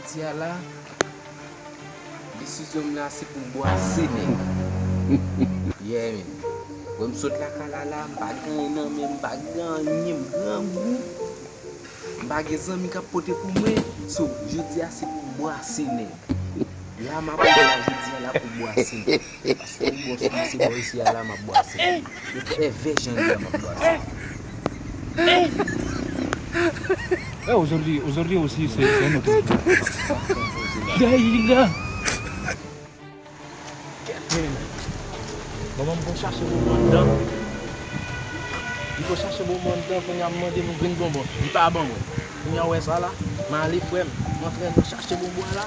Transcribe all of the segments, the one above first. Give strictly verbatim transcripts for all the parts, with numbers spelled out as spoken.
Jodi a la, desizyon m la se pou m bwase nèg. Yeah, man. Wè m sot lakay la la, m pa gen anyen nan men m, m pa gen anyen, m grangou. M pa gen zanmi k ap pote pou mwen. So, jodi a se pou m bwase nèg. La m ap pran la jodi a la pou m bwase nèg. Paske m bwase, se bò isi a la m ap bwase. Yo pèvè jan li a m ap bwase. Eh, aujourd'hui, aujourd'hui aussi, c'est c'est un autre jour. Dayila. Kèt, men. Manman m konn chache bonbon anndan. Li konn chache bonbon anndan, kounye a m mande pou grenn bonbon. Li pa ban mwen. Kounye a w wè sa la? M ale, frè m. M antre anndan chache bonbon an la.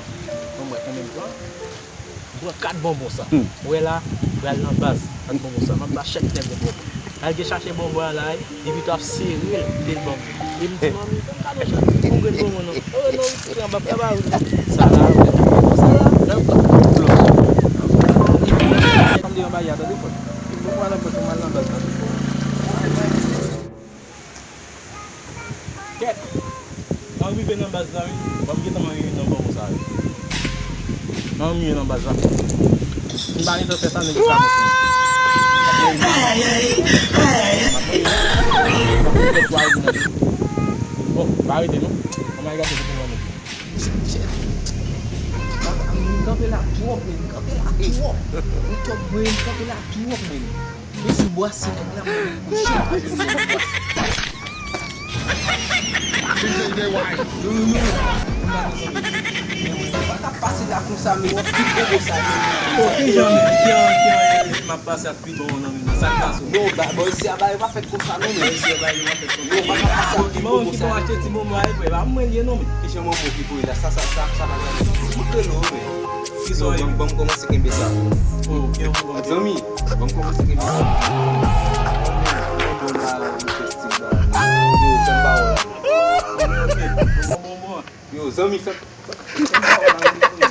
Ban m wè konbyen m pran. M pran kat bonbon sa. Ou wè la, pral nan baz ak bonbon sa. M ap ba chak nèg yon bonbon. Al gen chache bonbon an la, wi. Li pito ap sere l, li te l ban m. E m di, "Manmi, pa mechan, pou grenn bonbon non." "Oh non, wi, pran, m ap travay ou non." Sa la, sa la, lè m pran tout blo. Fè m de yon bagay, tande, frè. Bon, m al nan baz, m al nan baz, tande. Kèt! Lè m rive nan baz la, wi. W ap gentan wè m rive nan bò konsa, wi. Lè m rive nan baz la. M pa gentan fè sa, nèg yo ka montre m. Bon, pa rete non. Ann al gade kote mwen mete. Shit, shit. M kanpe la twòp, men. M kanpe la twòp. M twòp, men. M kanpe la twòp, men. Mesye bwase nèg la, mwen. Yo, yo, yo. Yo pa ka pase la konsa, men w ap pi gwo sa, men. Bon, kijan, kijan, kijan m ap pase ak pi bon nan men sa k pase? Non, ba, bò isi a, bagay pa fèt konsa, non, men. Bò isi a, bagay pa fèt konsa. Non, pa ka pase ak pi gwo sa. Bon, ki bon achte ti bonbon a, e pa mwen li ye, non, men. Kijan manman w ki voye la? Sa, sa, sa, sa bagay. Mwen rele w, men. Kisa w ye? Ban m kòmanse kenbe sa. Oh, ok, ok, ok. Zanmi, ban m kòmanse kenbe sa. Bon, bon, ba, misye stil ba. Yo, fè m ba w la. Ok, ok. Bon, bon, bon. Yo, zanmi, fè, fè, fè m ba w la, zanmi.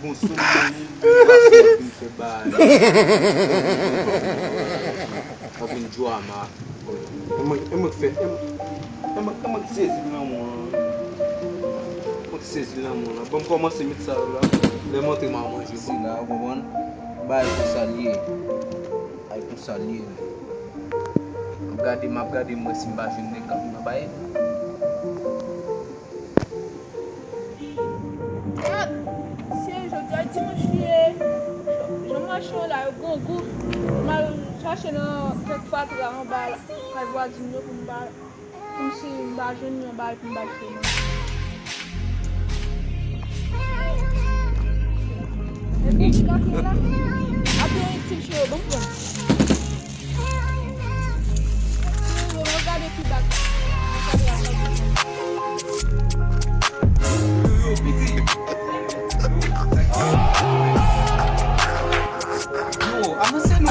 Bon, sou mwen, bon, bwase, fè ba. Ap vin drama. E mwen, e mwen k fè, e mwen, e mwen, e mwen k sezi lanmou an. Mwen k sezi lanmou an. Ban m kòmanse met sa yo la. Lè m antre, m a manje. Se la, ou konprann? Bagay konsa l ye. Bagay konsa l ye, men. M ap gade, m ap gade, m wè si m pa jwenn nèg k ap nan bagay. Gad, se jodi a dimanch li ye. Jan mache yo la, yo grangou. M al chache nan kèk fatra anba la, kay vwazin yo pou m ba, pou m si m pa jwenn yon bagay pou m ba yo manje. E pou ti kake la. Ap gen ti cheve, bon pran. Yo, avanse non.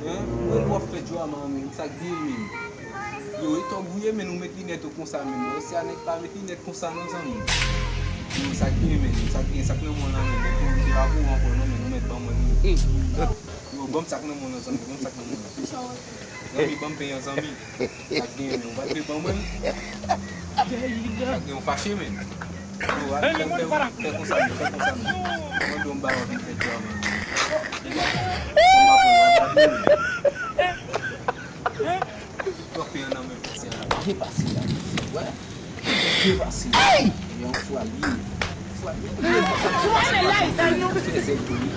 Hein? Mwen wè w ap fè drama, men. Sa k gen, men? Yo, e tòg ou ye, men, ou met linèt ou konsa, men. Bon, se a nèg pa met linèt konsa, non, zanmi. Yo, sa k gen, men? Sa k gen? Sa k nan men w la, men? Bon, m te pa pou ou ankò, non, men. Ou mèt ban mwen li. Yo, ban m sa k nan men w lan, zanmi. Ban m sa k nan men w lan. Zanmi, ban m pen an, zanmi. Sa k gen, men? Ou pa t vle ban mwen l? Sa k gen, ou fache, men? Yo, al fè, fè, fè konsa, men, fè konsa, men. Mwen, yo, m ba w anvi fè drama. Fò m aprann, w ap bat mwen. Kanpe an nan men piti a la. Byen pase la. Wè. Byen pase la. Yon fwa l ye. Yon fwa l ye. Fè zèl pou li.